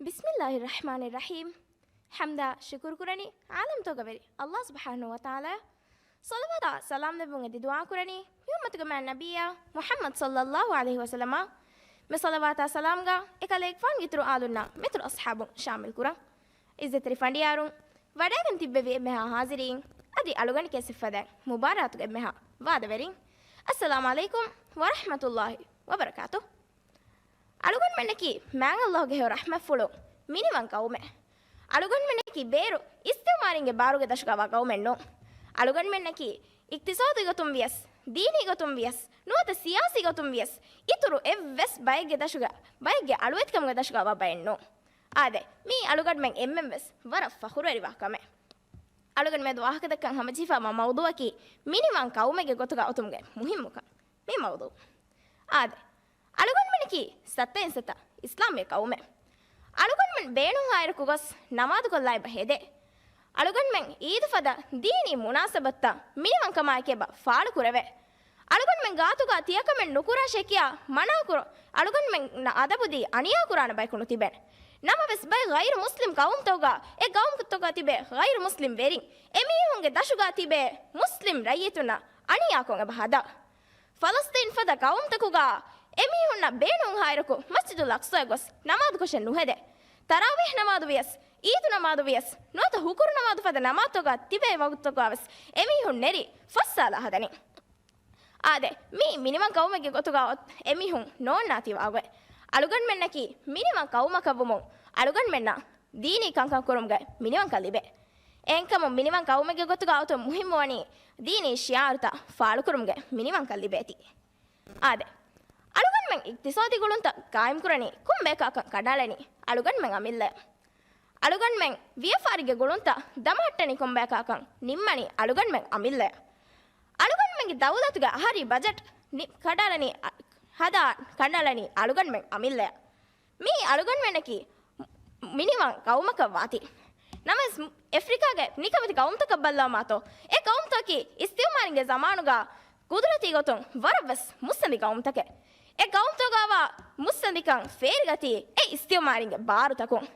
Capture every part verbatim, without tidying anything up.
ބިސްމިއްލާހި ރަޙްމާނި ރަޙީމް. ޙަމްދާ ޝުކުރު ކުރަނީ ޢާލަމްތަކުގެ ވެރި ﷲ ސުބްޙާނަހޫ ވަތަޢާލާ. ޞަލަވާތާ ސަލާމް ލެއްވުން އެދި ދުޢާ ކުރަނީ މި އުއްމަތުގެ މާތް ނަބިއްޔާ މުޙައްމަދު ޞައްލައްލާހު ޢަލައިހި ވަސައްލަމަށް. މި ޞަލަވާތާ ސަލާމްގަ އެކަލޭގެފާނުގެ އިތުރު އާލުންނާ މިތުރު އަޞްޙާބުން ޝާމިލް ކުރަން. ޢިއްޒަތްތެރި ފަނޑިޔާރުން، ވަޑައިގެން ތިއްބެވި އެންމެހާ ޙާޟިރީން، އަދި އަޅުގަނޑު ކެންސިފަދައިން މުބާރާތުގެ އެންމެހާ ވާދަވެރިން، އައްސަލާމު ޢަލައިކުމް ވަރަޙްމަތުﷲި ވަބަރަކާތު. އަޅުގަނޑުމެންނަކީ މާތް ﷲގެ ހެޔޮ ރަޙްމަތްފުޅު މިނިވަން ޤައުމެއް. އަޅުގަނޑުމެންނަކީ ބޭރު އިސްތިޢުމާރީންގެ ބާރުގެ ދަށުގަވާ ޤައުމެއް ނޫން. އަޅުގަނޑުމެންނަކީ އިޤްތިޞާދީ ގޮތުން ވިޔަސް، ދީނީ ގޮތުން ވިޔަސް، ނުވަތަ ސިޔާސީ ގޮތުން ވިޔަސް، އިތުރު އެއްވެސް ބައެއްގެ ދަށުގަ، ބައެއްގެ އަޅުވެތިކަމުގެ ދަށުގަވާ ބައެއް ނޫން. އާދެ، މީ އަޅުގަނޑުމެން އެންމެންވެސް ވަރަށް ފަޚުރުވެރިވާ ކަމެއް. އަޅުގަނޑު މިއަދު ވާހަކަދައްކަން ހަމަޖެހިފާވާ މައުޟޫޢަކީ މިނިވަން ޤައުމެއްގެ ގޮތުގަ އޮތުމުގެ މުހިއްމުކަން. މި މައުޟޫޢު. އާދެ، އަޅުގަނޑުމެންނަކީ ސައްތައިން ސަތަ އިސްލާމީ ޤައުމެއް. އަޅުގަނޑުމެން ބޭނުންހާއިރަކު ގޮސް ނަމާދުކޮށްލާ އެބަ ހެދޭ. އަޅުގަނޑުމެން ޢީދު ފަދަ ދީނީ މުނާސަބަތުތައް މިނިވަންކަމާއެކީ އެބަ ފާޅުކުރެވޭ. އަޅުގަނޑުމެން ގާތުގަ ތިޔަކަމެއް ނުކުރާށޭ ކިޔާ މަނާކުރު، އަޅުގަނޑުމެންނަށް އަދަބުދީ އަނިޔާކުރާނެ ބަޔަކު ނުތިބޭނެ. ނަމަވެސް ބައެއް ޣައިރު މުސްލިމް ޤައުމުތަކުގަ، އެ ޤައުމުތަކުގަ ތިބޭ ޣައިރު މުސްލިމް ވެރިން އެމީހުންގެ ދަށުގަ ތިބޭ މުސްލިމް ރައްޔިތުންނަށް އަނިޔާކޮށް އެބަ ހަދާ. ފަލަސްޠީން ފަދަ ޤައުމުތަކުގަ އެމީހުންނަށް ބޭނުންހާއިރަކު މަސްޖިދުލް އަޤްޞާއަށް ގޮސް ނަމާދުކޮށެއް ނުހެދޭ. ތަރާވީޙް ނަމާދު ވިޔަސް، ޢީދު ނަމާދު ވިޔަސް، ނުވަތަ ހުކުރު ނަމާދު ފަދަ ނަމާދުތަކުގަ ތިބޭ ވަގުތުތަކުގަވެސް އެމީހުން ނެރި ފައްސާލާ ހަދަނީ. އާދެ، މީ މިނިވަން ޤައުމެއްގެ ގޮތުގަ އޮތް އެމީހުން ނޯންނާތީ ވާގޮތް. އަޅުގަނޑުމެންނަކީ މިނިވަން ޤައުމަކަށްވުމުން އަޅުގަނޑުމެންނަށް ދީނީ ކަންކަން ކުރުމުގެ މިނިވަންކަން ލިބޭ. އެހެންކަމުން މިނިވަން ޤައުމެއްގެ ގޮތުގަ އޮތުން މުހިއްމުވަނީ ދީނީ ޝިޢާރުތައް ފާޅުކުރުމުގެ މިނިވަންކަން ލިބޭތީ. އާދެ، އަޅުގަނޑުމެން އިޤްތިޞާދީ ގުޅުންތައް ޤާއިމްކުރަނީ ކޮން ބަޔަކާކަން ކަނޑައަޅަނީ އަޅުގަނޑުމެން އަމިއްލައަށް. އަޅުގަނޑުމެން ވިޔަފާރިގެ ގުޅުންތައް ދަމަހައްޓަނީ ކޮންބަޔަކާކަން ނިންމަނީ އަޅުގަނޑުމެން އަމިއްލައަށް. އަޅުގަނޑުމެންގެ ދައުލަތުގެ އަހަރީ ބަޖެޓް ނި-، ކަނޑައަޅަނީ އަ-، ހަދާ ކަނޑައަޅަނީ އަޅުގަނޑުމެން އަމިއްލައަށް. މީ އަޅުގަނޑުމެންނަކީ މިނިވަން ޤައުމަކަށް ވާތީ. ނަމަވެސް، އެފްރިކާގެ ނިކަމެތި ޤައުމުތަކަށް ބައްލަވާމާތޯ، އެ ޤައުމުތަކަކީ އިސްތިޢުމާރީންގެ ޒަމާނުގަ ޤުދުރަތީ ގޮތުން ވަރަށްވެސް މުއްސަނދި ޤައުމުތަކެއް. އެ ޤައުމުތަކުގަވާ މުއްސަނދިކަން ފޭރިގަތީ އެ އިސްތިޢުމާރީންގެ ބާރުތަކުން.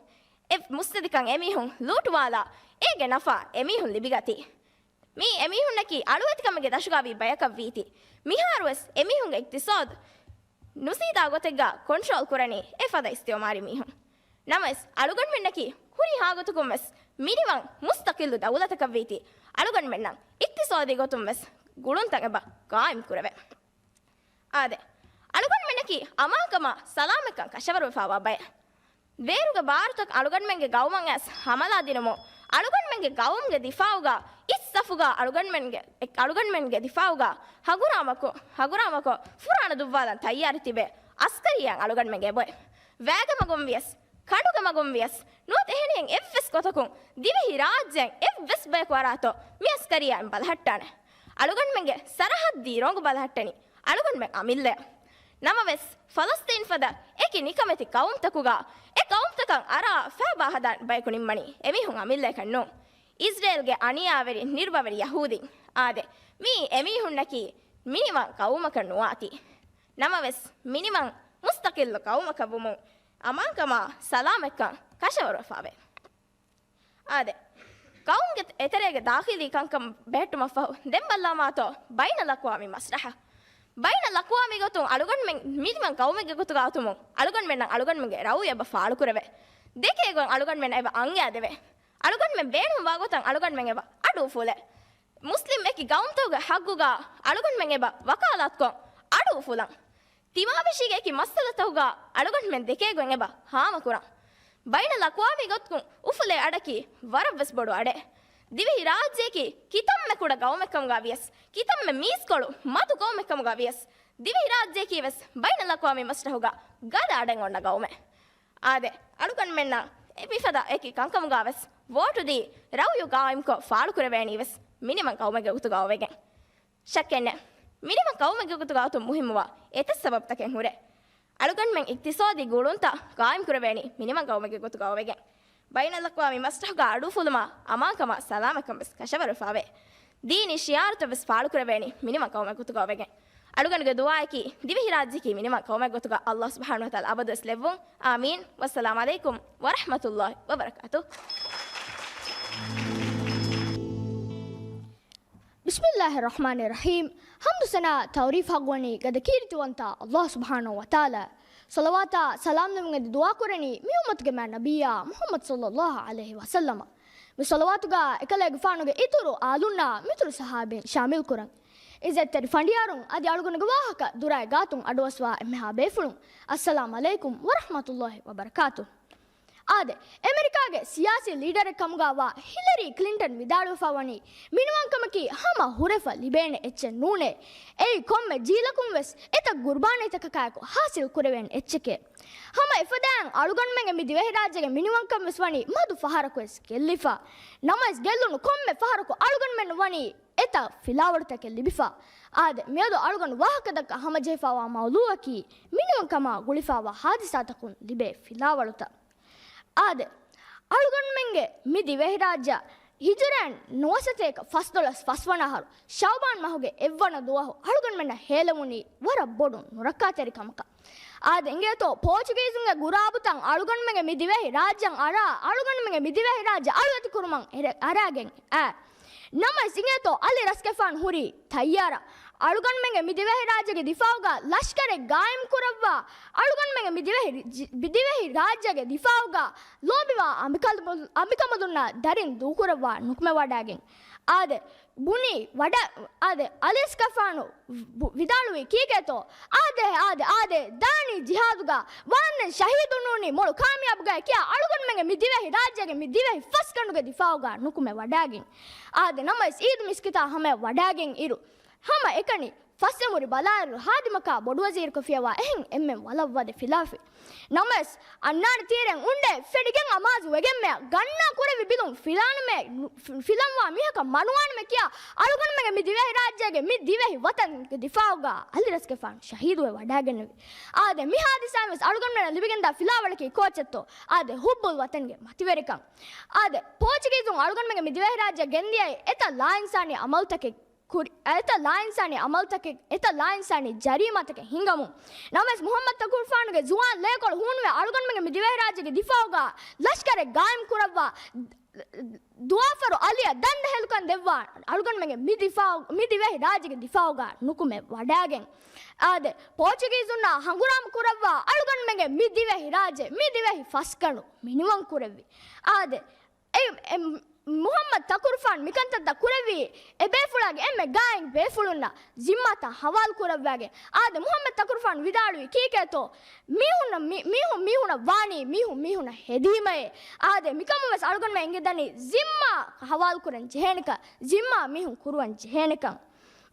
އެ މުއްސަނދިކަން އެމީހުން ލޫޓުވާލާ، އޭގެ ނަފާ އެމީހުން ލިބިގަތީ. މީ އެމީހުންނަކީ އަޅުވެތިކަމެއްގެ ދަށުގަވީ ބަޔަކަށްވީތީ. މިހާރުވެސް އެމީހުންގެ އިޤްތިޞާދު ނުސީދާ ގޮތެއްގަ ކޮންޓްރޯލް ކުރަނީ އެ ފަދަ އިސްތިޢުމާރީ މީހުން. ނަމަވެސް، އަޅުގަނޑުމެންނަކީ ހުރިހާ ގޮތަކުންވެސް މިނިވަން މުސްތަޤިއްލު ދައުލަތަކަށްވީތީ، އަޅުގަނޑުމެންނަށް އިޤްތިޞާދީ ގޮތުންވެސް ގުޅުންތައް އެބަ ޤާއިމް ކުރެވޭ. އާދެ، އަޅުގަނޑުމެންނަކީ އަމާންކަމާ ސަލާމަތްކަން ކަށަވަރުވެފާވާ ބައެއް. ބޭރުގެ ބާރުތައް އަޅުގަނޑުމެންގެ ގައުމަށް އައިސް ހަމަލާ ދިނުމުން، އަޅުގަނޑުމެންގެ ގައުމުގެ ދިފާޢުގަ އިސް ސަފުގަ އަޅުގަނޑުމެންގެ، އަޅުގަނޑުމެންގެ ދިފާޢުގަ ހަނގުރާމަކޮށް، ހަނގުރާމަކޮށް ފުރާނަ ދުއްވާލަން ތައްޔާރަށް ތިބޭ އަސްކަރިއްޔާ އަޅުގަނޑުމެންގެ އެބައޮތް. ވައިގެ މަގުން ވިޔަސް، ކަނޑުގެ މަގުން ވިޔަސް، ނުވަތަ އެހެނިހެން އެއްވެސް ގޮތަކުން ދިވެހި ރާއްޖޭން އެއްވެސް ބަޔަކު އަރާތޯ މި އަސްކަރިއްޔާއިން ބަލަހައްޓާނެ. އަޅުގަނޑުމެންގެ ސަރަހައްދީ ރޮނގު ބަލަހައްޓަނީ އަޅުގަނޑުމެން އަމިއްލައަށް. ނަމަވެސް، ފަލަސްޠީން ފަދަ އެކި ނިކަމެތި ޤައުމުތަކުގަ އެ ޤައުމުތަކަށް އަރާ ފައިބާ ހަދާން ބަޔަކު ނިންމަނީ އެމީހުން އަމިއްލައަކަށް ނޫން. އިޒްރޭލްގެ އަނިޔާވެރި ނިރުބަވެރި ޔަހޫދީން. އާދެ، މީ އެމީހުންނަކީ މިނިވަން ޤައުމަކަށް ނުވާތީ. ނަމަވެސް، މިނިވަން މުސްތަޤިއްލު ޤައުމަކަށް ވުމުން އަމާންކަމާ ސަލާމަތްކަން ކަށަވަރުވެފާވޭ. އާދެ، ޤައުމުގެ އެތެރޭގެ ދާޚިލީ ކަންކަން ބެހެއްޓުމަށްފަހު ދެން ބައްލަވާމާތޯ ބައިނަލްއަޤްވާމީ މަސްރަޙަ. ބައިނަލްއަޤްވާމީ ގޮތުން އަޅުގަނޑުމެން މިނިވަން ޤައުމެއްގެ ގޮތުގަ އޮތުމުން އަޅުގަނޑުމެންނަށް އަޅުގަނޑުމެންގެ ރައުޔަށް އެބަ ފާޅުކުރެވޭ. ދެކޭގޮތް އަޅުގަނޑުމެން އެބަ އަންގައިދެވޭ. އަޅުގަނޑުމެން ބޭނުންވާ ގޮތަށް އަޅުގަނޑުމެން އެބަ އަޑު އުފުލޭ. މުސްލިމް އެކި ޤައުމުތަކުގެ ޙައްޤުގަ އަޅުގަނޑުމެން އެބަ ވަކާލާތުކޮށް އަޑު އުފުލަން. ތިމާވެށީގެ އެކި މައްސަލަތަކުގަ އަޅުގަނޑުމެން ދެކޭގޮތް އެބަ ހާމަކުރަން. ބައިނަލްއަޤްވާމީ ގޮތުން އުފުލޭ އަޑަކީ ވަރަށްވެސް ބޮޑު އަޑެއް. ދިވެހި ރާއްޖެއަކީ ކިތަންމެ ކުޑަ ގައުމެއްކަމުގަ ވިޔަސް، ކިތަންމެ މީސްކޮޅު މަދު ގައުމެއްކަމުގަ ވިޔަސް، ދިވެހި ރާއްޖެއަކީ ވެސް ބައިނަލްއަޤްވާމީ މަސްރަޙުގަ ގަދަ އަޑެއް އޮންނަ ގައުމެއް. އާދެ، އަޅުގަނޑުމެންނަށް އެ މިފަދަ އެކި ކަންކަމުގަ ވެސް ވޯޓު ދީ، ރައުޔު ޤާއިމްކޮށް ފާޅުކުރެވޭނީ ވެސް މިނިވަން ޤައުމެއްގެ ގޮތުގަ އޮވެގެން. ޝައްކެއް ނެތް. މިނިވަން ޤައުމެއްގެ ގޮތުގަ އޮތުން މުހިއްމުވާ އެތައް ސަބަބުތަކެއް ހުރޭ. އަޅުގަނޑުމެން އިޤްތިޞާދީ ގުޅުންތައް ޤާއިމްކުރެވޭނީ މިނިވަން ޤައުމެއްގެ ގޮތުގަ އޮވެގެން. ބައިނަލްއަޤްވާމީ މަސްރަޙުގަ އަޑުއުފުލުމާ އަމާންކަމާ ސަލާމަތްކަން ވެސް ކަށަވަރުވެފާވޭ. ދީނީ ޝިޢާރުތައް ވެސް ފާޅުކުރެވޭނީ މިނިވަން ޤައުމެއްގެ ގޮތުގަ އޮވެގެން. އަޅުގަނޑުގެ ދުޢާއަކީ ދިވެހިރާއްޖެއަކީ މިނިވަން ޤައުމެއް ގޮތުގަ ﷲ ސުބްޙާނަހޫ ވަތަޢާލާ އަބަދުވެސް ލެއްވުން. އާމީން. ވައްސަލާމް ޢަލައިކުމް ވަރަޙްމަތުﷲ ވަބަރަކާތުހު. ބިސްމިއްލާހި ރަޙްމާނި ރަޙީމް. ޙަމްދު ސަނާ ތަޢުރީފް ޙައްޤުވަނީ ގަދަ ކީރިތިވަންތަ ﷲ ސުބްޙާނަހޫ ވަތަޢާލާ. ޞަލަވާތާ ސަލާމް ނިމުމުގެ ދުޢާ ކުރަނީ މި އުއްމަތުގެ މާތް ނަބިއްޔާ މުޙައްމަދު ޞައްލައްލާހު ޢަލައިހި ވަސައްލަމަށް. މި ޞަލަވާތުގަ އެކަލޭގެފާނުގެ އިތުރު އާލުންނާ މިތުރު ޞަޙާބީން ޝާމިލް ކުރަން. ޢިއްޒަތްތެރި ފަނޑިޔާރުން އަދި އަޅުގަނޑުގެ ވާހަކަ ދުރާއި ގާތުން އަޑުއައިސްވާ އެންމެހާ ބޭފުޅުން، އައްސަލާމް ޢަލައިކުމް ވަރަޙްމަތުﷲ ވަބަރަކާތުހު. އާދެ، އެމެރިކާގެ ސިޔާސީ ލީޑަރެއް ކަމުގައިވާ ހިލަރީ ކްލިންޓަން ވިދާޅުވެފަ ވަނީ، މިނިވަންކަމަކީ ހަމަ ހުރެފަ ލިބޭނެ އެއްޗެއް ނޫނޭ. އެއީ ކޮންމެ ޖީލަކުން ވެސް އެތައް ގުރުބާނީތަކަކާއެކު ޙާޞިލް ކުރެވޭނެ އެއްޗެކޭ. ހަމަ އެފަދައިން އަޅުގަނޑުމެންގެ މި ދިވެހިރާއްޖޭގެ މިނިވަންކަން ވެސް ވަނީ މަދު ފަހަރަކު ވެސް ގެއްލިފަ. ނަމަވެސް ގެއްލުނު ކޮންމެ ފަހަރަކު އަޅުގަނޑުމެންނަށް ވަނީ އެތައް ފިލާވަޅުތަކެއް ލިބިފަ. އާދެ، މިއަދު އަޅުގަނޑު ވާހަކަދައްކާ ހަމަޖެހިފައިވާ މައުޟޫޢަކީ މިނިވަންކަމާ ގުޅިފައިވާ ހާދިސާތަކުން ލިބޭ ފިލާވަޅުތައް. އާދެ، އަޅުގަނޑުމެންގެ މި ދިވެހިރާއްޖެ ހިޖުރައިން ނުވަސަތޭކަ ފަސްދޮޅަސް ފަސްވަނަ އަހަރު ޝަޢުބާން މަހުގެ އެއްވަނަ ދުވަހު އަޅުގަނޑުމެންނަށް ހޭލެވުނީ ވަރަށް ބޮޑު ނުރައްކާތެރިކަމަކަށް. އާދެ، އިނގޭތޯ، ޕޯޗުގީޒުންގެ ގުރާބުތައް އަޅުގަނޑުމެންގެ މި ދިވެހި ރާއްޖެއަށް އަރާ، އަޅުގަނޑުމެންގެ މި ދިވެހި ރާއްޖެ އަޅުވެތި ކުރުމަށް އެރެ-، އަރާގެން އައި. ނަމަވެސް އިނގޭތޯ، އަލި ރަސްގެފާނު ހުރީ ތައްޔާރަށް. އަޅުގަނޑުމެންގެ މި ދިވެހި ރާއްޖޭގެ ދިފާޢުގަ ލަޝްކަރެއް ގާއިމް ކުރައްވާ، އަޅުގަނޑުމެންގެ މި ދިވެހި ރި-، ޖި-، މި ދިވެހި ރާއްޖޭގެ ދިފާޢުގަ ލޯބިވާ އަނބިކަނބަލު-، އަނބިކަނބަލުންނާ ދަރިން ދޫކުރައްވާ ނުކުމެވަޑައިގެން. އާދެ، ބުނީ ވަޑަ-، އާދެ، އަލި ރަސްގެފާނު ބު-، ވިދާޅުވީ ކީކޭތޯ؟ އާދޭ، އާދޭ، އާދޭ، ދާނީ ޖިހާދުގަ ވާންދެން ޝަހީދު ނޫނީ މޮޅު ކާމިޔާބުގައި ކިޔާ އަޅުގަނޑުމެންގެ މި ދިވެހި ރާއްޖޭގެ މި ދިވެހި ފަސްގަނޑުގެ ދިފާޢުގަ ނުކުމެ ވަޑައިގެން. އާދެ، ނަމަވެސް އީދު މިސްކިތާ ހަމަޔަށް ވަޑައިގެން އިރު ހަމަ އެކަނި ފަސްއެމުރި ބަލާއިރު ހާދިމަކާ ބޮޑުވަޒީރުކޮށްފިއަވާ އެހެން އެންމެ ވަލަށް ވަދެ ފިލާފި. ނަމަވެސް، އަންނާނެ ތީރެއް އުނޑޭ ފެޑިގެން އަމާޒު ވެގެންމެ ގަންނާ ކުރެއްވި ބިލުން ފިލާނަމޭ، ފި-، ފިލަންވާ މީހަކަށް މަނުވާނަމޭ ކިޔާ އަޅުގަނޑުމެންގެ މި ދިވެހި ރާއްޖޭގެ މި ދިވެހި ވަތަންގެ ދިފާޢުގަ އަލި ރަސްގެފާނު ޝަހީދުވެ ވަޑައިގެންނެވި. އާދެ، މި ހާދިސާއިން ވެސް އަޅުގަނޑުމެންނަށް ލިބިގެންދާ ފިލާވަޅަކީ ކޯޗެއްތޯ؟ އާދެ، ޙުއްބުލް ވަތަންގެ މަތިވެރިކަން. އާދެ، ޕޯޗުގީޒުން އަޅުގަނޑުމެންގެ މި ދިވެހި ރާއްޖެ ގެންދިޔައީ އެތައް ލާއިންސާނީ ޢަމަލުތަކެއް ކުރި-، އެތައް ލާއިންސާނީ ޢަމަލުތަކެއް، އެތައް ލާއިންސާނީ ޖަރީމާތަކެއް ހިނގަމުން. ނަމަވެސް، މުޙައްމަދު ތަކުރުފާނުގެ ޒުވާން ލޭކޮޅު ހޫނުވެ އަޅުގަނޑުމެންގެ މި ދިވެހިރާއްޖޭގެ ދިފާޢުގަ ލަޝްކަރެއް ގާއިމް ކުރައްވާ، ދުވާފަރު އަލިއަށް ދަންޑަހެލުކަން ދެއްވާ އަޅުގަނޑުމެންގެ މި ދިފާޢު-، މި ދިވެހި ރާއްޖޭގެ ދިފާޢުގަ ނުކުމެ ވަޑައިގެން. އާދެ، ޕޯޗުގީޒުންނާ ހަނގުރާމަ ކުރައްވާ އަޅުގަނޑުމެންގެ މި ދިވެހި ރާއްޖެ، މި ދިވެހި ފަސްގަނޑު މިނިވަން ކުރެއްވި. އާދެ، އެ، އެ، މުޙައްމަދު ތަކުރުފާނު މިކަންތައްތައް ކުރެއްވީ، އެބޭފުޅާގެ އެންމެ ގާތް ބޭފުޅުންނަށް ޒިންމާތައް ހަވާލު ކުރައްވާގެން. އާދެ، މުޙައްމަދު ތަކުރުފާނު ވިދާޅުވީ ކީކޭތޯ؟ މީހުންނަށް މި-، މީހުން މީހުނަށް ވާނީ މީހުން މީހުނަށް ހެދީމައޭ. އާދެ، މިކަމުން ވެސް އަޅުގަނޑުމެން އެނގިދަނީ ޒިންމާ ހަވާލު ކުރަން ޖެހޭނެކަން، ޒިންމާ މީހުން ކުރުވަން ޖެހޭނެކަން.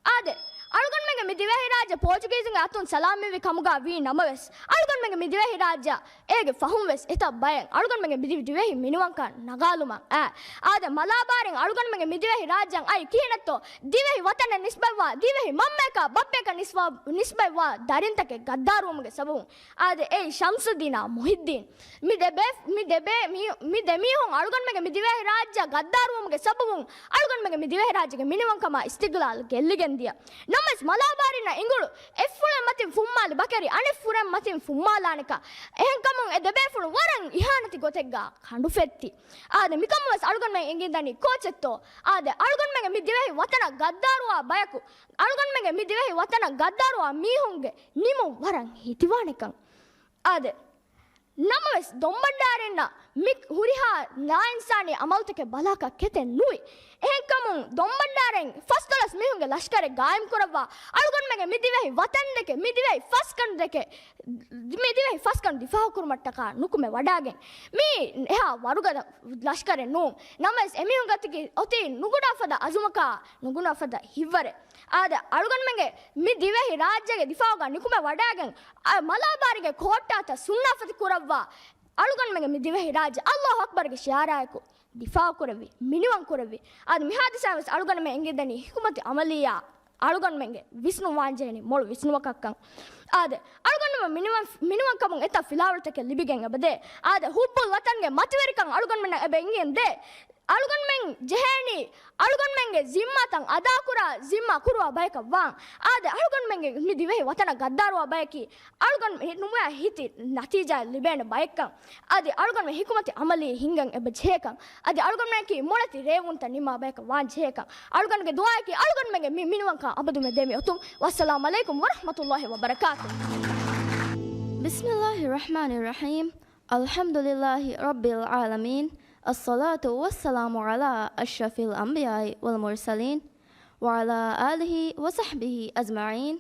އާދެ، އަޅުގަނޑުމެންގެ މި ދިވެހިރާއްޖެ ޕޯޗުގީޒުންގެ އަތުން ސަލާމަތްވި ކަމުގަ ވީ ނަމަވެސް، އަޅުގަނޑުމެންގެ މި ދިވެހިރާއްޖެ އޭގެ ފަހުން ވެސް އެތައް ބައެއް އަޅުގަނޑުމެންގެ މި ދިވެ-، ދިވެހި މިނިވަންކަން ނަގާލުމަށް އައި. އާދެ، މަލާބާރިން އަޅުގަނޑުމެންގެ މި ދިވެހި ރާއްޖެއަށް އައި ކިހިނެއްތޯ؟ ދިވެހި ވަތަނަށް ނިސްބަތްވާ، ދިވެހި މަންމަޔަކާ ބައްޕަޔަކަށް ނިސްބަ-، ނިސްބަތްވާ ދަރިންތަކެއް ގައްދާރުވުމުގެ ސަބަބުން. އާދެ، އެއީ ޝަމްސުއްދީނާ މުހިއްދީން. މި ދެ ބޭ-، މި ދެ ބޭ-، މި، މި ދެ މީހުން އަޅުގަނޑުމެންގެ މި ދިވެހި ރާއްޖެއަށް ގައްދާރުވުމުގެ ސަބަބުން އަޅުގަނޑުމެންގެ މި ދިވެހިރާއްޖޭގެ މިނިވަންކަމާ އިސްތިގްލާލް ގެއްލިގެން ދިޔަ. ނަމަވެސް، މަލާބާރިންނަށް އިނގުޅު އެއްފުޅެއް މަތިން ފުއްމާލި ބަކެރި އަނެއް ފުރެއް މަތިން ފުއްމާލާނެކަން. އެހެންކަމުން އެ ދެބޭފުޅުން ވަރަށް އިހާނެތި ގޮތެއްގަ ކަނޑުފެއްތި. އާދެ، މިކަމުން ވެސް އަޅުގަނޑުމެން އެނގިދަނީ ކޯޗެއްތޯ؟ އާދެ، އަޅުގަނޑުމެންގެ މި ދިވެހި ވަތަނަށް ގައްދާރުވާ ބަޔަކު، އަޅުގަނޑުމެންގެ މި ދިވެހި ވަތަނަށް ގައްދާރުވާ މީހުންގެ ނިމުން ވަރަށް ހިތިވާނެކަން. އާދެ، ނަމަވެސް، ދޮންބަންޑާރިންނަށް މި ހުރިހާ ލާއިންސާނީ ޢަމަލުތަކެއް ބަލާކަށް ކެތެއް ނުވި. އެހެންކަމުން، ދޮންބަންޑާރައިން ފަސްދޮޅަސް މީހުންގެ ލަޝްކަރެއް ގާއިމް ކުރައްވާ، އަޅުގަނޑުމެންގެ މި ދިވެހި ވަތަންދެކެ، މި ދިވެހި ފަސްގަނޑުދެކެ، މި ދިވެހި ފަސްގަނޑު ދިފާޢުކުރުމަށްޓަކާ ނުކުމެ ވަޑާގެން. މީ އެހާ ވަރުގަދަ ލަޝްކަރެއް ނޫން. ނަމަވެސް، އެމީހުން ގަތީ އޮތީ ނުގުނާ ފަދަ އަޒުމަކާ، ނުގުނާ ފަދަ ހިތްވަރެއް. އާދެ، އަޅުގަނޑުމެންގެ މި ދިވެހި ރާއްޖޭގެ ދިފާޢުގަ ނުކުމެ ވަޑާގެން، އަ، މަލާބާރީގެ ކޯއްޓާތައް ސުންނާފަތި ކުރައްވާ، އަޅުގަނޑުމެންގެ މި ދިވެހި ރާއްޖެ ﷲ އަކްބަރުގެ ޝިޢާރާއެކު ދިފާޢު ކުރެއްވި، މިނިވަން ކުރެއްވި. އާދެ، މި ހާދިސާއިން ވެސް އަޅުގަނޑުމެން އެނގިދަނީ ޙިކުމަތި ޢަމަލިއްޔާ އަޅުގަނޑުމެންގެ ވިސްނުން ވާންޖެހެނީ މޮޅު ވިސްނުމަކަށްކަން. އާދެ، އަޅުގަނޑު މިނިވަން، މިނިވަންކަމުން އެތައް ފިލާވަޅުތަކެއް ލިބިގެން އެބަދޭ. އާދެ، ހުއްބުލް ވަތަންގެ މަތިވެރިކަން އަޅުގަނޑުމެންނަށް އެބަ އެނގިގެން ދޭ. އަޅުގަނޑުމެން ޖެހޭނީ، އަޅުގަނޑުމެންގެ ޒިންމާތައް އަދާކުރާ، ޒިންމާ ކުރުވާ ބަޔަކަށް ވާން. އާދެ، އަޅުގަނޑުމެންގެ މި ދިވެހި ވަތަނަށް ގައްދާރުވާ ބަޔަކީ، އަޅުގަނޑު ނުވަ ހިތި ނަތީޖާ ލިބޭނެ ބަޔެއްކަން. އަދި އަޅުގަނޑުމެން ހިކުމަތި އަމަލީ ހިންގަން އެބަ ޖެހޭކަން. އަދި އަޅުގަނޑުމެންނަކީ މޮޅެތި ރޭވުންތައް ނިންމާ ބަޔަކަށް ވާން ޖެހޭކަން. އަޅުގަނޑުގެ ދުޢާއަކީ އަޅުގަނޑުމެންގެ މި މިނިވަންކަން އަބަދުމެ ދޭ މި އޮތުން. ވައްސަލާމް ޢަލައިކުމް ވަރަޙްމަތުﷲި ވަބަރަކާތު. بسم الله الرحمن الرحيم. الحمد لله رب العالمين. الصلاة والسلام على أشرف الأنبياء والمرسلين وعلى آله وصحبه أجمعين.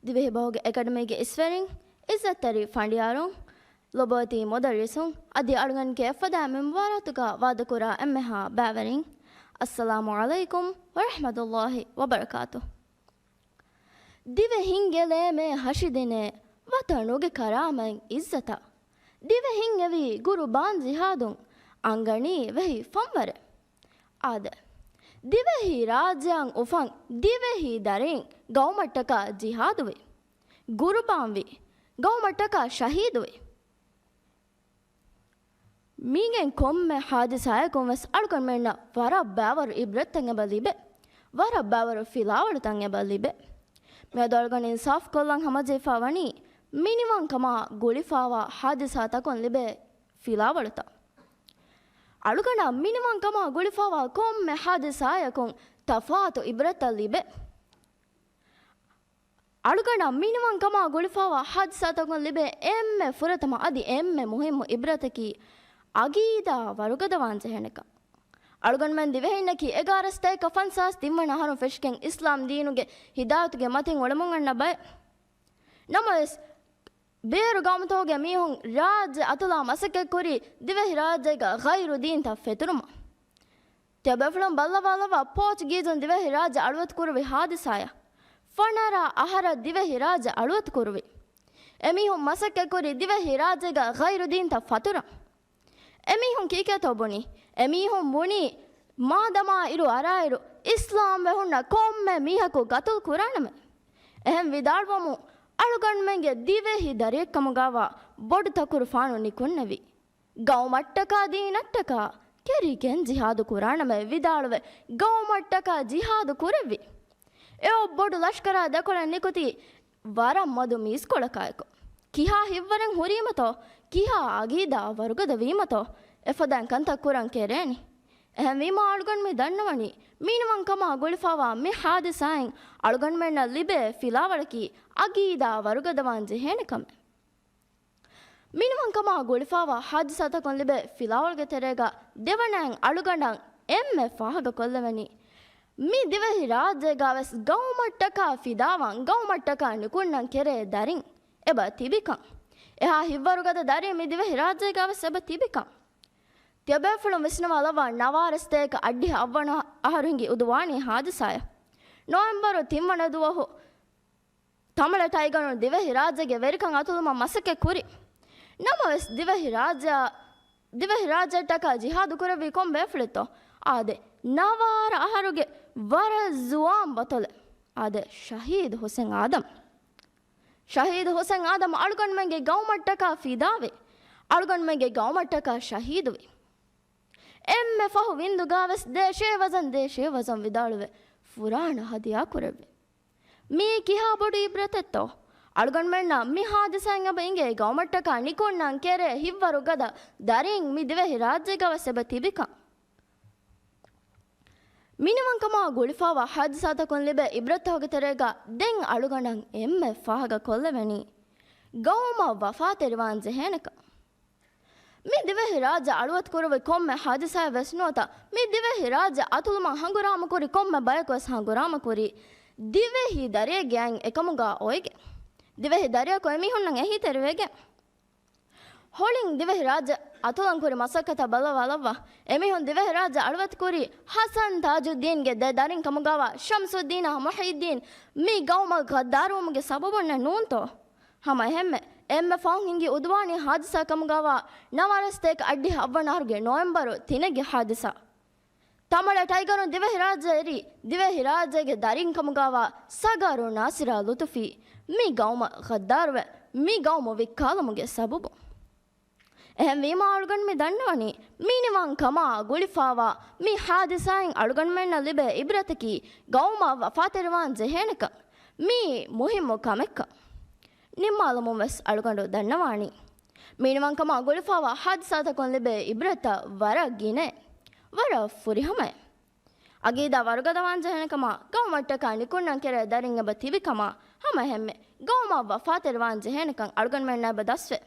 ދިވެހި ބަހުގެ އެކަޑަމީގެ އިސްވެރިން، އިއްޒަތްތެރި ފަނޑިޔާރުން، ލޮބުވެތި މުދައްރިސުން، އަދި އަޅުގަނޑުގެ އެއްފަދަ މިންބަރާތުގަ ވާދަކުރާ އެންމެހާ ބައިވެރިން، އައްސަލާމު ޢަލައިކުމް ވަރަޙްމަތުﷲި ވަބަރަކާތު. ދިވެހިންގެ ލޭމޭ ހަށިދިނޭ، ވަތަނުގެ ކަރާމަތް އިއްޒަތަށް. ދިވެހިން އެވީ ގުރުބާން ޖިހާދުން، އަންގަނީ ވެހި ފަންވަރެއް. އާދެ، ދިވެހި ރާއްޖެއަށް އުފަން ދިވެހި ދަރިން ގައުމަށްޓަކާ ޖިހާދުވި، ގުރުބާންވި، ގައުމަށްޓަކާ ޝަހީދުވި. މީގެން ކޮންމެ ހާދިސާއަކުން ވެސް އަޅުގަނޑުމެންނަށް ވަރަށް ބައިވަރު އިބްރަތްތައް އެބަ ލިބޭ. ވަރަށް ބައިވަރު ފިލާވަޅުތައް އެބަ ލިބޭ. މިއަދު އަޅުގަނޑު އިންސާފް ކޮށްލަން ހަމަޖެހިފަ ވަނީ މިނިވަންކަމާ ގުޅިފަވާ ހާދިސާތަކުން ލިބޭ ފިލާވަޅުތައް. އަޅުގަނޑަށް މިނިވަންކަމާ ގުޅިފަވާ ކޮންމެ ހާދިސާއަކުން ތަފާތު އިބްރަތްތައް ލިބޭ. އަޅުގަނޑަށް މިނިވަންކަމާ ގުޅިފަވާ ހާދިސާތަކުން ލިބޭ އެންމެ ފުރަތަމަ އަދި އެންމެ މުހިއްމު އިބްރަތަކީ، އަގީދާ ވަރުގަދަވާން ޖެހޭނެކަން. އަޅުގަނޑުމެން ދިވެހިންނަކީ އެގާރަ ސަތޭކަ ފަންސާސް ތިންވަނަ އަހަރުން ފެށިގެން އިސްލާމް ދީނުގެ ހިދާޔަތުގެ މަތިން އުޅެމުން އަންނަ ބައެއް. ނަމަވެސް، ބޭރު ގައުމުތަކުގެ މީހުން ރާއްޖެ އަތުލާ މަސައްކަތްކުރީ ދިވެހިރާއްޖޭގަ ޣައިރު ދީންތައް ފެތުރުމަށް. ތިޔަބޭފުޅުން ބައްލަވާލައްވާ، ޕޯޗުގީޒުން ދިވެހިރާއްޖެ އަޅުވަތުކުރުވި ހާދިސާއަށް. ފަނަރަ އަހަރަށް ދިވެހިރާއްޖެ އަޅުވަތުކުރުވި. އެމީހުން މަސައްކަތްކުރީ ދިވެހިރާއްޖޭގަ ޣައިރު ދީންތައް ފަތުރަން. އެމީހުން ކީކޭތޯ ބުނީ؟ އެމީހުން ބުނީ، މާދަމާ އިރު އަރާއިރު އިސްލާމްވެ ހުންނަ ކޮންމެ މީހަކު ގަތުލު ކުރާނަމޭ. އެހެން ވިދާޅުވަމުން، އަޅުގަނޑުމެންގެ ދިވެހި ދަރިއެއްކަމުގައިވާ ބޮޑު ތަކުރުފާނު ނިކުންނެވި. ގައުމަށްޓަކާ ދީނަށްޓަކާ ކެރިގެން ޖިހާދު ކުރާނަމޭ ވިދާޅުވެ، ގައުމަށްޓަކާ ޖިހާދު ކުރެއްވި. އެއޮއް ބޮޑު ލަޝްކަރާ ދެކޮޅެއް ނިކުތީ ވަރަށް މަދު މީސްކޮޅަކާއެކު. ކިހާ ހިތްވަރެއް ހުރީމަތޯ، ކިހާ އަގީދާ ވަރުގަދަ ވީމަތޯ، އެފަދައިން ކަންތައް ކުރަން ކެރޭނީ. އެހެންވީމާ އަޅުގަނޑު މި ދަންނަވަނީ، މިނިވަންކަމާ ގުޅިފަވާ މި ހާދިސާއިން އަޅުގަނޑުމެންނަށް ލިބޭ ފިލާވަޅަކީ އަގީދާ ވަރުގަދަވާން ޖެހޭނެ ކަމެއް. މިނިވަންކަމާ ގުޅިފަވާ ހާދިސާތަކުން ލިބޭ ފިލާވަޅުގެ ތެރޭގަ ދެވަނައިން އަޅުގަނޑަށް އެންމެ ފާހަގަކޮށްލެވެނީ، މި ދިވެހި ރާއްޖޭގަވެސް ގައުމަށްޓަކާ ފިދާވާން، ގައުމަށްޓަކާ ނިކުންނަން ކެރޭ ދަރިން އެބަ ތިބިކަން. އެހާ ހިތްވަރުގަދަ ދަރިން މި ދިވެހި ރާއްޖޭގަވެސް އެބަ ތިބިކަން. ތިޔަބޭފުޅުން ވިސްނަވާލައްވާ، ނަވާރަ ސަތޭކަ އައްޑިހަ އަށްވަނަ އަހަރު ހިނގި އުދުވާނީ ހާދިސާއެއް. ނޮވެމްބަރު ތިންވަނަ ދުވަހު ތަމަޅަ ޓައިގަރުން ދިވެހި ރާއްޖޭގެ ވެރިކަން އަތުލުމަށް މަސައްކަތް ކުރި. ނަމަވެސް، ދިވެހި ރާއްޖެއާ، ދިވެހި ރާއްޖެއަށްޓަކާ ޖިހާދު ކުރެއްވީ ކޮން ބޭފުޅެއްތޯ؟ އާދެ، ނަވާރަ އަހަރުގެ ވަރަށް ޒުވާން ބަތޮލެއް. އާދެ، ޝަހީދު ހުސެން އާދަމް. ޝަހީދު ހުސެން އާދަމް އަޅުގަނޑުމެންގެ ގައުމަށްޓަކާ ފިދާވި. އަޅުގަނޑުމެންގެ ގައުމަށްޓަކާ ޝަހީދުވި. އެންމެ ފަހު ވިންދުގަވެސް ދޭށޭ ވަޒަން، ދޭށޭ ވަޒަން ވިދާޅުވެ، ފުރާނަ ހަދިޔާ ކުރެއްވި. މީ ކިހާ ބޮޑު އިބްރަތެއްތޯ؟ އަޅުގަނޑުމެންނަށް މި ހާދިސާއިން އެބަ އިނގޭ ގައުމަށްޓަކާ ނިކުންނަން ކެރޭ ހިތްވަރުގަދަ ދަރިން މި ދިވެހި ރާއްޖޭގަވެސް އެބަ ތިބިކަން. މިނިވަންކަމާ ގުޅިފަވާ ހާދިސާތަކުން ލިބޭ އިބްރަތްތަކުގެ ތެރޭގަ ދެން އަޅުގަނޑަށް އެންމެ ފާހަގަ ކޮށްލެވެނީ، ގައުމަށް ވަފާތެރިވާން ޖެހޭނެކަން. މި ދިވެހި ރާއްޖެ އަޅުވަތުކުރުވި ކޮންމެ ހާދިސާއެއް ވެސް ނުވަތަ، މި ދިވެހި ރާއްޖެ އަތުލުމަށް ހަނގުރާމަކުރި ކޮންމެ ބަޔަކު ވެސް ހަނގުރާމަކުރީ، ދިވެހި ދަރިއެއްގެ އަތް އެކަމުގަ އޮވެގެން. ދިވެހި ދަރިއަކު އެމީހުންނަށް އެހީތެރިވެގެން. ހޮޅިން ދިވެހިރާއްޖެ އަތުލަން ކުރި މަސައްކަތަށް ބައްލަވާލައްވާ. އެމީހުން ދިވެހިރާއްޖެ އަޅުވަތުކުރީ ހަސަން ތާޖުއްދީންގެ ދެ ދަރިން ކަމުގައިވާ ޝަމްސުއްދީނާ މުޙިއްދީން މި ގައުމަށް ޣައްދާރުވުމުގެ ސަބަބުންނެއް ނޫންތޯ؟ ހަމަ އެހެންމެ، އެންމެ ފަހުން ހިނގި އުދުވާނީ ހާދިސާ ކަމުގައިވާ ނަވާރަ ސަތޭކަ އައްޑިހަ އަށްވަނަ އަހަރުގެ ނޮވެމްބަރު ތިނެއްގެ ހާދިސާ. ތަމަޅަ ޓައިގަރުން ދިވެހިރާއްޖެ އެރީ، ދިވެހިރާއްޖޭގެ ދަރިން ކަމުގައިވާ ސަގާރު ނާސިރާ ލުތުފީ މި ގައުމަށް ޣައްދާރުވެ، މި ގައުމު ވިއްކާލުމުގެ ސަބަބު. އެހެންވީމާ އަޅުގަނޑު މި ދަންނަވަނީ، މިނިވަން ކަމާ ގުޅިފާވާ މި ހާދިސާއިން އަޅުގަނޑުމެންނަށް ލިބޭ އިބްރަތަކީ ގައުމަށް ވަފާތެރިވާން ޖެހޭނެކަން. މިއީ މުހިއްމު ކަމެއްކަން. ނިންމާލުމުން ވެސް އަޅުގަނޑު ދަންނަވާނީ، މިނިވަންކަމާ ގުޅިފާވާ ހާދިސާތަކުން ލިބޭ އިބްރަތަށް ވަރަށް ގިނައެއް، ވަރަށް ފުރިހަމައެއް. އަގީދާ ވަރުގަދަވާން ޖެހޭނެ ކަމާ، ގައުމަށްޓަކާ ނިކުންނަން ކެރޭ ދަރިން އެބަ ތިބި ކަމާ، ހަމަ އެހެންމެ ގައުމަށް ވަފާތެރިވާން ޖެހޭނެކަން އަޅުގަނޑުމެންނާ އެބަ ދަސްވޭ.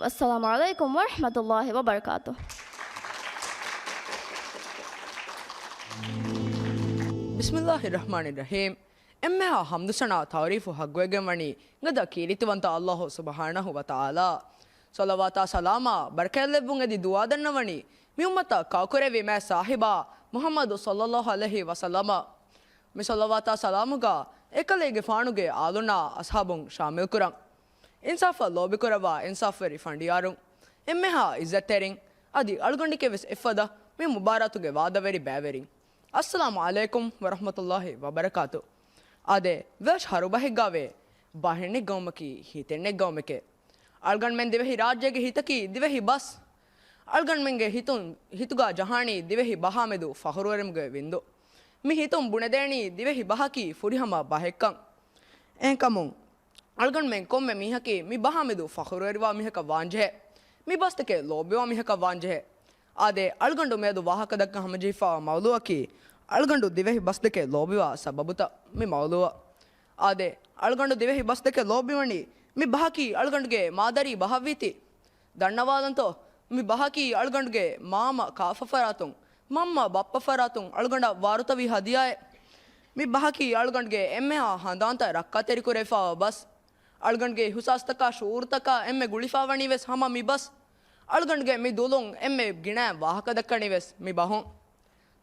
ވައްސަލާމު ޢަލައިކުމް ވަރަޙްމަތުﷲި ވަބަރަކާތުހު. ބިސްމިﷲިއްރަޙްމާނިއްރަޙީމް. އެންމެހާ ޙަމްދު ސަނާ ތަޢުރީފު ޙައްޤުވެގެން ވަނީ ގަދަ ކީރިތިވަންތަ ﷲ ސުބްޙާނަހޫ ވަތަޢާލާ. ޞަލަވާތާ ސަލާމާ ބަރަކާތްލެއްވުން އެދި ދުޢާ ދަންނަވަނީ، މި އުއްމަތަށް ކާކުރެއްވި މާތް ސާހިބާ މުޙައްމަދު ޞައްލަﷲު ޢަލައިހި ވަސައްލަމަށް. މި ޞަލަވާތާ ސަލާމުގަ އެކަލޭގެފާނުގެ އާލުންނާ އަޞްޙާބުން ޝާމިލްކުރަން. އިންސާފަށް ލޯބިކުރައްވާ އިންސާފުވެރި ފަނޑިޔާރުން، އެންމެހާ ޢިއްޒަތްތެރިން، އަދި އަޅުގަނޑެކޭ ވެސް އެއްފަދަ މި މުބާރާތުގެ ވާދަވެރި ބައިވެރިން. އައްސަލާމު ޢަލައިކުމް ވަރަޙްމަތުﷲި ވަބަރަކާތު. އާދެ، ވެލްޝް ހަރުބަހެއްގަވޭ، ބަހެއް ނެއްގަވުމަކީ ހިތެއް ނެއްގަވުމެކޭ. އަޅުގަނޑުމެން ދިވެހި ރާއްޖޭގެ ހިތަކީ ދިވެހި ބަސް. އަޅުގަނޑުމެންގެ ހިތުން، ހިތުގަ ޖަހާނީ ދިވެހި ބަހާމެދު ފަޚުރުވެރިމުގެ ވިންދު. މި ހިތުން ބުނެދޭނީ ދިވެހި ބަހަކީ ފުރިހަމަ ބަހެއްކަން. އެހެންކަމުން، އަޅުގަނޑުމެން ކޮންމެ މީހަކީ މި ބަހާމެދު ފަޚުރުވެރިވާ މީހަކަށް ވާންޖެހޭ. މި ބަސްދެކެ ލޯބިވާ މީހަކަށް ވާންޖެހޭ. އާދެ، އަޅުގަނޑު މިއަދު ވާހަކަ ދައްކަން ހަމަޖެހިފައިވާ މައުޟޫޢަކީ، އަޅުގަނޑު ދިވެހި ބަސްދެކެ ލޯބިވާ ސަބަބުތައް. މި މައުޟޫޢަށް. އާދެ، އަޅުގަނޑު ދިވެހި ބަސްދެކެ ލޯބިވަނީ، މި ބަހަކީ އަޅުގަނޑުގެ މާދަރީ ބަހަށްވީތީ. ދަންނަވާލަންތޯ، މި ބަހަކީ އަޅުގަނޑުގެ މާމަ ކާފަ ފަރާތުން، މަންމަ ބައްޕަ ފަރާތުން އަޅުގަނޑަށް ވާރުތަވި ހަދިޔާއެއް. މި ބަހަކީ އަޅުގަނޑުގެ އެންމެހާ ހަނދާންތައް ރައްކާތެރިކުރެވިފައިވާ ބަސް. އަޅުގަނޑުގެ އިޙުސާސްތަކާ ޝުޢޫރުތަކާ އެންމެ ގުޅިފައިވަނީ ވެސް ހަމަ މި ބަސް. އަޅުގަނޑުގެ މި ދުލުން އެންމެ ގިނަ ވާހަކަ ދައްކަނީ ވެސް މި ބަހުން.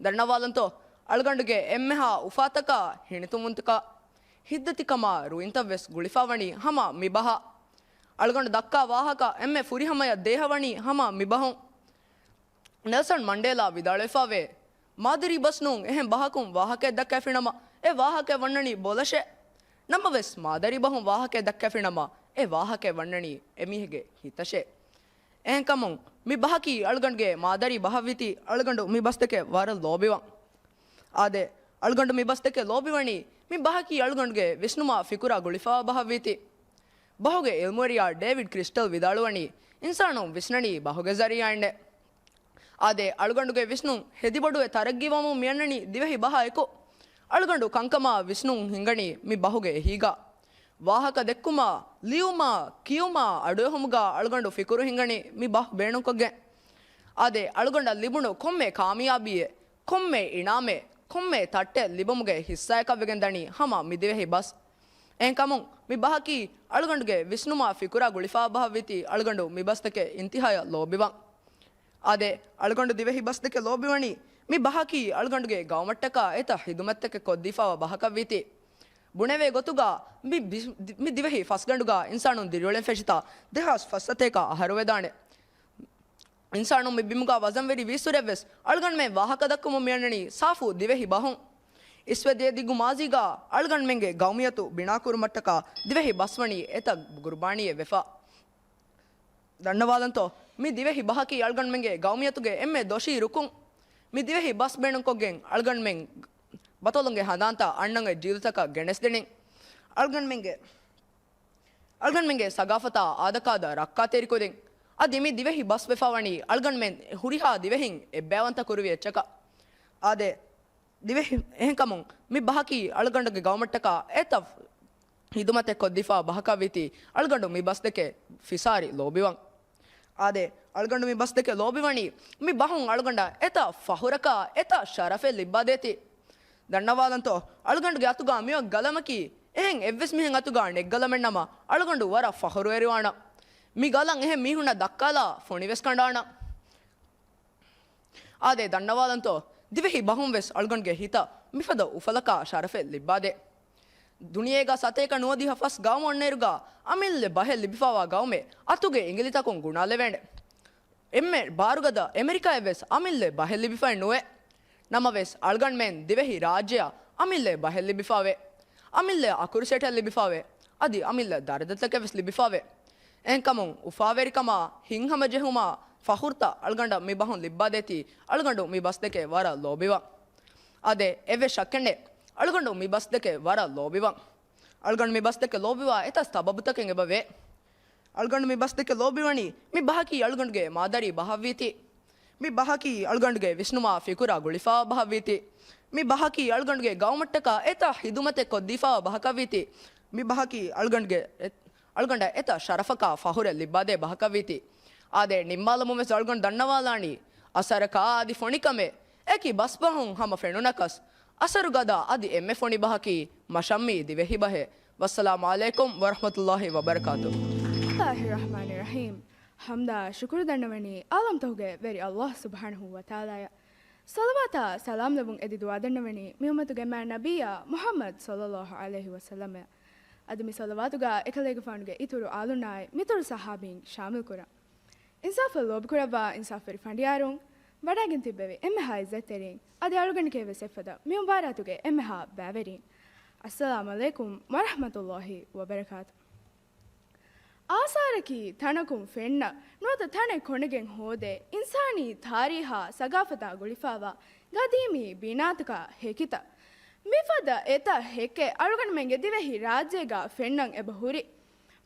ދަންނަވާލަންތޯ، އަޅުގަނޑުގެ އެންމެހާ އުފާތަކާ ހިނިތުންވުންތަކާ ހިތްދަތިކަމާ ރުއިންތައް ވެސް ގުޅިފައިވަނީ ހަމަ މި ބަހަށް. އަޅުގަނޑު ދައްކާ ވާހަކަ އެންމެ ފުރިހަމަޔަށް ދޭހަވަނީ ހަމަ މި ބަހުން. ނެލްސަން މަންޑޭލާ ވިދާޅުވެފަވޭ، މާދަރީ ބަސް ނޫން އެހެން ބަހަކުން ވާހަކައެއް ދައްކައިފިނަމަ، އެ ވާހަކައެއް ވަންނަނީ ބޮލަށޭ. ނަމަވެސް، މާދަރީ ބަހުން ވާހަކައެއް ދައްކައިފިނަމަ، އެ ވާހަކައެއް ވަންނަނީ އެމީހެއްގެ ހިތަށޭ. އެހެންކަމުން، މި ބަހަކީ އަޅުގަނޑުގެ މާދަރީ ބަހަށްވީތީ، އަޅުގަނޑު މި ބަސްދެކެ ވަރަށް ލޯބިވަން. އާދެ، އަޅުގަނޑު މި ބަސްދެކެ ލޯބިވަނީ، މި ބަހަކީ އަޅުގަނޑުގެ ވިސްނުމާ ފިކުރާ ގުޅިފައިވާ ބަހަށްވީތީ. ބަހުގެ އިލްމުވެރިޔާ ޑޭވިޑް ކްރިސްޓަލް ވިދާޅުވަނީ، އިންސާނުން ވިސްނަނީ ބަހުގެ ޒަރީޢާއިންނޭ. އާދެ، އަޅުގަނޑުގެ ވިސްނުން ހެދިބޮޑުވެ ތަރައްގީވަމުން މިއަންނަނީ ދިވެހި ބަހާ އެކު. އަޅުގަނޑު ކަންކަމާ ވިސްނުން ހިންގަނީ މި ބަހުގެ އެހީގަ. ވާހަކަ ދެއްކުމާ، ލިޔުމާ، ކިޔުމާ، އަޑުއެހުމުގަ އަޅުގަނޑު ފިކުރު ހިންގަނީ މި ބަހު ބޭނުންކޮށްގެން. އާދެ، އަޅުގަނޑަށް ލިބުނު ކޮންމެ ކާމިޔާބީއެއް، ކޮންމެ އިނާމެއް، ކޮންމެ ތައްޓެއް ލިބުމުގެ ހިއްސާއަކަށްވެގެން ދަނީ ހަމަ މި ދިވެހި ބަސް. އެހެންކަމުން، މި ބަހަކީ އަޅުގަނޑުގެ ވިސްނުމާ ފިކުރާ ގުޅިފައިވާ ބަހަށްވީތީ އަޅުގަނޑު މި ބަސްދެކެ އިންތިހާޔަށް ލޯބިވަން. އާދެ، އަޅުގަނޑު ދިވެހި ބަސްދެކެ ލޯބިވަނީ، މި ބަހަކީ އަޅުގަނޑުގެ ގައުމަށްޓަކާ އެތައް ހިދުމަތްތަކެއް ކޮށްދީފައިވާ ބަހަކަށްވީތީ. ބުނެވޭ ގޮތުގަ، މި ބި-، މި ދިވެހި ފަސްގަނޑުގަ އިންސާނުން ދިރިއުޅެން ފެށިތާ ދެހާސް ފަސްސަތޭކަ އަހަރުވެދާނެ. އިންސާނުން މި ބިމުގަ ވަޒަންވެރި ވީއްސުރެއްވެސް އަޅުގަނޑުމެން ވާހަކަ ދައްކަމުން މިއަންނަނީ ސާފު ދިވެހި ބަހުން. އިސްވެ ދިޔަ ދިގު މާޒީގަ އަޅުގަނޑުމެންގެ ގައުމިއްޔަތު ބިނާކުރުމަށްޓަކާ ދިވެހި ބަސްވަނީ އެތައް ގުރުބާނީއެއް ވެފަ. ދަންނަވާލަންތޯ، މި ދިވެހި ބަހަކީ އަޅުގަނޑުމެންގެ ގައުމިއްޔަތުގެ އެންމެ ދޮށީ ރުކުން. މި ދިވެހި ބަސް ބޭނުންކޮށްގެން އަޅުގަނޑުމެން ބަތަލުންގެ ހަނދާންތައް އަންނަން އޮތް ޖީލުތަކަށް ގެނެސްދިނީ. އަޅުގަނޑުމެންގެ އަޅުގަނޑުމެންގެ ސަގާފަތާ އާދަކާދަ ރައްކާތެރިކުރިން، އަދި މި ދިވެހި ބަސް ވެފަވަނީ އަޅުގަނޑުމެން ހުރިހާ ދިވެހިން އެއްބަޔަވަންތަ ކުރުވި އެއްޗަކަށް. އާދެ، ދިވެހި އެހެންކަމުން މި ބަހަކީ އަޅުގަނޑުގެ ގައުމަށްޓަކާ އެތައް ހިދުމަތެއް ކޮށްދީފާ ބަހަކަށްވީތީ އަޅުގަނޑު މި ބަސްދެކެ ފިސާރި ލޯބިވަން. އާދެ، އަޅުގަނޑު މި ބަސްދެކެ ލޯބިވަނީ މި ބަހުން އަޅުގަނޑަށް އެތައް ފަހުރަކާ އެތައް ޝަރަފެއް ލިއްބާދޭތީ. ދަންނަވާލަންތޯ، އަޅުގަނޑުގެ އަތުގަ މިއޮތް ގަލަމަކީ އެހެން އެއްވެސް މީހެއް އަތުގަ ނެއްގަލަމެއްނަމަ އަޅުގަނޑު ވަރަށް ފަހުރުވެރިވާނަން. މި ގަލަން އެހެން މީހުންނަށް ދައްކާލާ ފޮނިވެސް ކަނޑާނަން. އާދެ، ދަންނަވާލަންތޯ، ދިވެހި ބަހުން ވެސް އަޅުގަނޑުގެ ހިތަށް މިފަދަ އުފަލަކާ ޝަރަފެއް ލިއްބާދޭ. ދުނިޔޭގަ ސަތޭކަ ނުވަދިހަ ފަސް ގައުމު އޮންނައިރުގަ އަމިއްލަ ބަހެއް ލިބިފައިވާ ގައުމެއް އަތުގެ އިނގިލިތަކުން ގުނާލެވޭނެ. އެންމެ ބާރުގަދަ އެމެރިކާއެއް ވެސް އަމިއްލަ ބަހެއް ލިބިފައެއް ނުވޭ. ނަމަވެސް، އަޅުގަނޑުމެން ދިވެހި ރާއްޖެއަށް އަމިއްލަ ބަހެއް ލިބިފައިވޭ. އަމިއްލަ އަކުރު ސެޓެއް ލިބިފައިވޭ. އަދި އަމިއްލަ ދަރަޖަތަކެއް ވެސް ލިބިފަވޭ. އެހެންކަމުން އުފާވެރިކަމާ، ހިތްހަމަޖެހުމާ، ފަޚުރުތައް އަޅުގަނޑަށް މި ބަހުން ލިއްބާދޭތީ، އަޅުގަނޑު މި ބަސްދެކެ ވަރަށް ލޯބިވަން. އާދެ، އެއްވެސް ޝައްކެއް ނެތް، އަޅުގަނޑު މި ބަސްދެކެ ވަރަށް ލޯބިވަން. އަޅުގަނޑު މި ބަސްދެކެ ލޯބިވާ އެތައް ސަބަބުތަކެއް އެބަވޭ. އަޅުގަނޑު މި ބަސްދެކެ ލޯބިވަނީ، މި ބަހަކީ އަޅުގަނޑުގެ މާދަރީ ބަހަށްވީތީ. މި ބަހަކީ އަޅުގަނޑުގެ ވިސްނުމާ ފިކުރާ ގުޅިފާވާ ބަހަށްވީތީ. މި ބަހަކީ އަޅުގަނޑުގެ ގައުމަށްޓަކާ އެތައް ހިދުމަތެއް ކޮށްދީފާވާ ބަހަކަށްވީތީ. މި ބަހަކީ އަޅުގަނޑުގެ އެ-، އަޅުގަނޑަށް އެތައް ޝަރަފަކާ ފަޚުރެއް ލިއްބާދޭ ބަހަކަށްވީތީ. އާދެ، ނިންމާލަމުން ވެސް އަޅުގަނޑު ދަންނަވާލާނީ، އަސަރަކާ އަދި ފޮނިކަމެއް އެކި ބަސްބަހުން ހަމަ ފެނުނަކަސް، އަސަރުގަދަ އަދި އެންމެ ފޮނި ބަހަކީ މަށަށްމީ ދިވެހިބަހޭ. ވައްސަލާމު ޢަލައިކުމް ވަރަޙްމަތުﷲި ވަބަރަކާތުހު. بسم الله الرحمن الرحيم. ޙަމްދާ ޝުކުރު ދަންނަވަނީ ޢާލަމްތަކުގެ ވެރި ﷲ ސުބްޙާނަހޫ ވަތަޢާލާއަށް. ޞަލަވާތާ ސަލާމް ލެއްވުން އެދި ދުޢާ ދަންނަވަނީ މި އުއްމަތުގެ މާތް ނަބިއްޔާ މުޙައްމަދު ޞައްލަﷲު ޢަލައިހި ވަސައްލަމަށް. އަދި މި ޞަލަވާތުގަ އެކަލޭގެފާނުގެ އިތުރު އާލުންނާއި މިތުރު ޞަޙާބީން ޝާމިލް ކުރަން. އިންސާފަށް ލޯބިކުރައްވާ އިންސާފުވެރި ފަނޑިޔާރުން، ވަޑައިގެން ތިއްބެވި އެންމެހާ ޢިއްޒަތްތެރިން، އަދި އަޅުގަނޑުގެ ވެސް އެއްފަދަ މި މުބާރާތުގެ އެންމެހާ ބައިވެރިން. އައްސަލާމު ޢަލައިކުމް ވަރަޙްމަތުﷲި ވަބަރަކާތު. އާސާރަކީ ތަނަކުން ފެންނަ ނުވަތަ ތަނެއް ކޮނޑެގެން ހޯދޭ އިންސާނީ ތާރީހާ ސަގާފަތާ ގުޅިފާވާ ގަދީމީ ބިނާތަކާ ހެކިތައް. މިފަދަ އެތައް ހެކެއް އަޅުގަނޑުމެންގެ ދިވެހި ރާއްޖޭގަ ފެންނަން އެބަ ހުރި.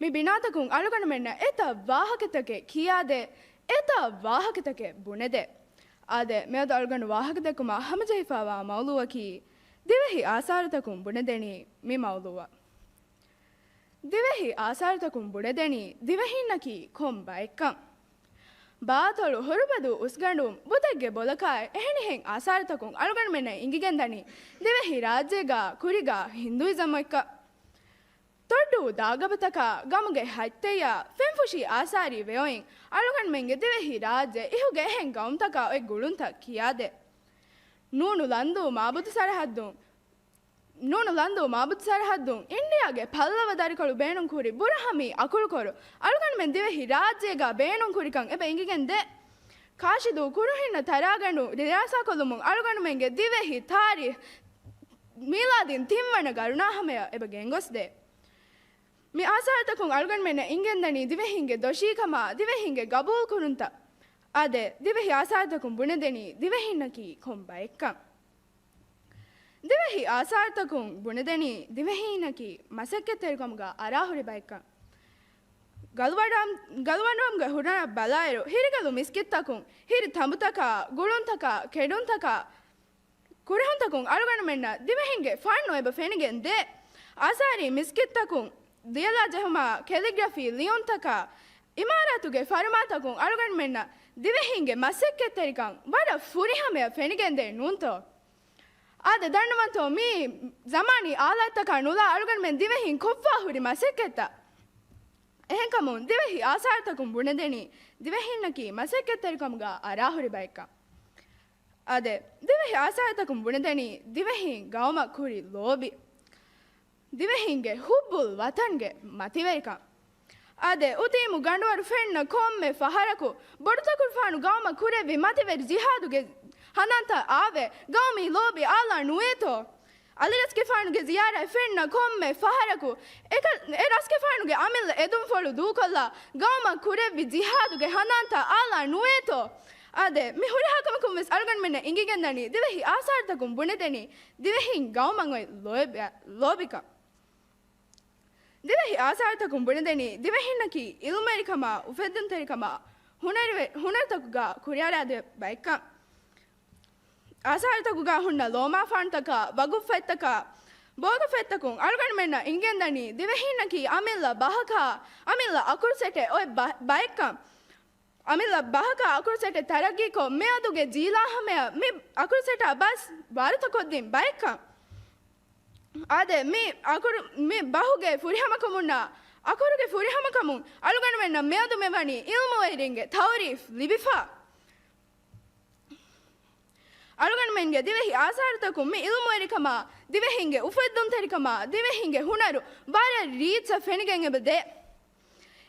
މި ބިނާތަކުން އަޅުގަނޑުމެންނަށް އެތައް ވާހަކަތަކެއް ކިޔާދޭ، އެތައް ވާހަކަތަކެއް ބުނެދޭ. އާދެ، މިއަދު އަޅުގަނޑު ވާހަކަދެއްކުމަށް ހަމަޖެހިފާވާ މައުޟޫޢަކީ، ދިވެހި އާސާރުތަކުން ބުނެދެނީ މި މައުޟޫޢަށް. ދިވެހި އާސާރުތަކުން ބުނެދެނީ ދިވެހީންނަކީ ކޮން ބައެއްކަން. ބާތޮޅު ހުރުބަދޫ އުސްގަނޑުން ބުދެއްގެ ބޮލަކާއި އެހެނިހެން އާސާރުތަކުން އަޅުގަނޑުމެންނަށް އިނގިގެންދަނީ ދިވެހި ރާއްޖޭގަ ކުރިގަ ހިންދޫއިޒަމްއެއްކަން. ތޮއްޑޫ ދާގަބަތަކާ ގަމުގެ ހަތްތެއްޔާ ފެންފުށި އާސާރީ ވެއޮތް އަޅުގަނޑުމެންގެ ދިވެހި ރާއްޖެ އިހުގެ އެހެން ގައުމުތަކާ އޮތް ގުޅުންތައް ކިޔާދޭ. ނޫނު ލަންދޫ މާބުދު ސަރަހައްދުން، ނޫނު ލަންދޫ މާބުދު ސަރަހައްދުން އިންޑިއާގެ ޕައްލަވަ ދަރިކޮޅު ބޭނުންކުރި ބުރަހަމީ އަކުޅުކޮރު އަޅުގަނޑުމެން ދިވެހި ރާއްޖޭގަ ބޭނުންކުރިކަން އެބަ އިނގިގެން ދޭ. ކާށިދޫ ކުރުހިންނަ ތަރާގަނޑު ދިރާސާކޮށްލުމުން އަޅުގަނޑުމެންގެ ދިވެހި ތާރީޚް މީލާދީން ތިންވަނަ ގަރުނާ ހަމަޔަށް އެބަ ގެންގޮސްދޭ. މި އާސާރުތަކުން އަޅުގަނޑުމެންނަށް އިނގެންދަނީ ދިވެހީންގެ ދޮށީކަމާ، ދިވެހީންގެ ގަބޫލުކުރުންތައް. އާދެ، ދިވެހި އާސާރުތަކުން ބުނެދެނީ ދިވެހީންނަކީ ކޮން ބައެއްކަން. ދިވެހި އާސާރުތަކުން ބުނެދެނީ ދިވެހީންނަކީ މަސައްކަތްތެރިކަމުގަ އަރާހުރި ބައެއްކަން. ގަލުވަޑައި-، ގަލުވަޑައިގެން ހުނަރަށް ބަލާއިރު، ހިރިގަލު މިސްކިތްތަކުން، ހިރި ތަނބުތަކާ، ގުޅުންތަކާ، ކެޑުންތަކާ، ކުރެހުންތަކުން އަޅުގަނޑުމެންނަށް ދިވެހިންގެ ފަންނު އެބަ ފެނިގެން ދޭ. އާސާރީ މިސްކިތްތަކުން، ދިޔަލާ ޖެހުމާ، ކެލިގްރަފީ ލިޔުންތަކާ، އިމާރާތުގެ ފަރުމާތަކުން އަޅުގަނޑުމެންނަށް ދިވެހިންގެ މަސައްކަތްތެރިކަން ވަރަށް ފުރިހަމަޔަށް ފެނިގެންދޭ ނޫންތޯ؟ އާދެ، ދަންނަވަންތޯ މީ ޒަމާނީ އާލާތްތަކާ ނުލާ އަޅުގަނޑުމެން ދިވެހިން ކޮށްފާ ހުރި މަސައްކަތްތައް. އެހެންކަމުން ދިވެހި އާސާރުތަކުން ބުނެދެނީ ދިވެހީންނަކީ މަސައްކަތްތެރިކަމުގަ އަރާހުރި ބައެއްކަން. އާދެ، ދިވެހި އާސާރުތަކުން ބުނެދެނީ ދިވެހީން ގައުމަށް ކުރި ލޯބި. ދިވެހީންގެ ހުއްބުލް ވަތަންގެ މަތިވެރިކަން. އާދެ، އުދީމު ގަނޑުވަރު ފެންނަ ކޮންމެ ފަހަރަކު ބޮޑުތަކުރުފާނު ގައުމަށް ކުރެއްވި މަތިވެރި ޖިހާދުގެ ހަނދާންތައް އާވޭ، ގައުމީ ލޯބި އާލާ ނުވޭތޯ؟ އަލިރަސްގެފާނުގެ ޒިޔާރަތް ފެންނަ ކޮންމެ ފަހަރަކު އެކަ-، އެ ރަސްގެފާނުގެ އަމިއްލަ އެދުންފޮޅު ދޫކޮށްލާ، ގައުމަށް ކުރެއްވި ޖިހާދުގެ ހަނދާންތައް އާލާ ނުވޭތޯ؟ އާދެ، މި ހުރިހާ ކަމަކުން ވެސް އަޅުގަނޑުމެންނަށް އިނގިގެންދަނީ ދިވެހި އާސާރުތަކުން ބުނެދެނީ ދިވެހީން ގައުމަށް އޮތް ލޯބި-، ލޯބިކަން. ދިވެހި އާސާރުތަކުން ބުނެދެނީ ދިވެހިންނަކީ އިލްމުވެރިކަމާ، އުފެއްދުންތެރިކަމާ، ހުނަރުވެ-، ހުނަރުތަކުގަ ކުރިއަރާދޭ ބައެއްކަން. އާސާރުތަކުގަ ހުންނަ ލޯމާފާނުތަކާ، ވަގުފު ފަތްތަކާ، ބޯގަ ފަތްތަކުން އަޅުގަނޑުމެންނަށް އިނގެންދަނީ ދިވެހީންނަކީ އަމިއްލަ ބަހަކާ، އަމިއްލަ އަކުރު ސެޓެއް އޮތް ބަ-، ބައެއްކަން. އަމިއްލަ ބަހަކާ އަކުރު ސެޓެއް ތަރައްގީކޮށް، މިއަދުގެ ޖީލާ ހަމަޔަށް މި އަކުރު ސެޓާ ބަސް ވާރުތަކޮށްދިން ބައެއްކަން. އާދެ، މި އަކުރު، މި ބަހުގެ ފުރިހަމަކަމުންނާ، އަކުރުގެ ފުރިހަމަކަމުން އަޅުގަނޑުމެންނަށް މިއަދު މިވަނީ އިލްމުވެރިންގެ ތައުރީފް ލިބިފަ. އަޅުގަނޑުމެންގެ ދިވެހި އާސާރުތަކުން މި އިލްމުވެރިކަމާ، ދިވެހިންގެ އުފެއްދުންތެރިކަމާ، ދިވެހިންގެ ހުނަރު ވަރަށް ރީއްޗަށް ފެނިގެން އެބަ ދޭ.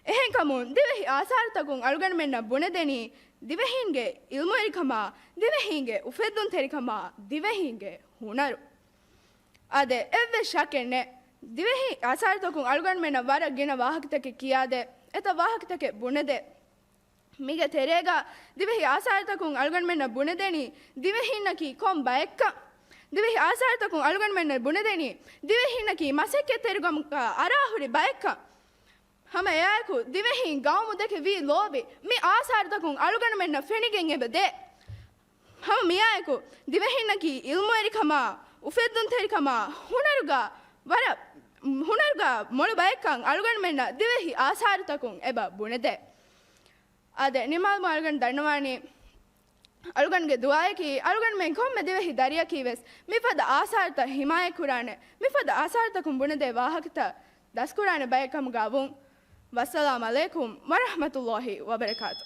އެހެންކަމުން، ދިވެހި އާސާރުތަކުން އަޅުގަނޑުމެންނަށް ބުނެދެނީ، ދިވެހީންގެ އިލްމުވެރިކަމާ، ދިވެހީންގެ އުފެއްދުންތެރިކަމާ، ދިވެހީންގެ ހުނަރު. އާދެ، އެއްވެސް ޝައްކެއް ނެތް. ދިވެހި އާސާރުތަކުން އަޅުގަނޑުމެންނަށް ވަރަށް ގިނަ ވާހަކަތަކެއް ކިޔާދޭ. އެތައް ވާހަކަތަކެއް ބުނެދޭ. މީގެ ތެރޭގަ ދިވެހި އާސާރުތަކުން އަޅުގަނޑުމެންނަށް ބުނެދެނީ ދިވެހީންނަކީ ކޮން ބައެއްކަން. ދިވެހި އާސާރުތަކުން އަޅުގަނޑުމެންނަށް ބުނެދެނީ ދިވެހީންނަކީ މަސައްކަތްތެރިކަމަކަށް އަރާހުރި ބައެއްކަން. ހަމަ އެއާއެކު ދިވެހީން ގައުމު ދެކެ ވީ ލޯބި މި އާސާރުތަކުން އަޅުގަނޑުމެންނަށް ފެނިގެން އެބަ ދޭ. ހަމަ މިއާއެކު ދިވެހީންނަކީ އިލްމުވެރިކަމާ، އުފެއްދުންތެރިކަމާ، ހުނަރުގަ ވަރަށް، ހުނަރުގަ މޮޅު ބައެއްކަން އަޅުގަނޑުމެންނަށް ދިވެހި އާސާރުތަކުން އެބަ ބުނެދޭ. އާދެ، ނިމާލްމު އަޅުގަނޑު ދަންނަވާނީ އަޅުގަނޑުގެ ދުޢާއަކީ އަޅުގަނޑުމެން ކޮންމެ ދިވެހި ދަރިއަކީ ވެސް މިފަދަ އާސާރުތައް ހިމާޔަތްކުރާނެ، މިފަދަ އާސާރުތަކުން ބުނެދޭ ވާހަކަތައް ދަސްކުރާނެ ބައެއް ކަމުގަ ވުން. ވައްސަލާމް ޢަލައިކުމް ވަރަޙްމަތުﷲި ވަބަރަކާތު.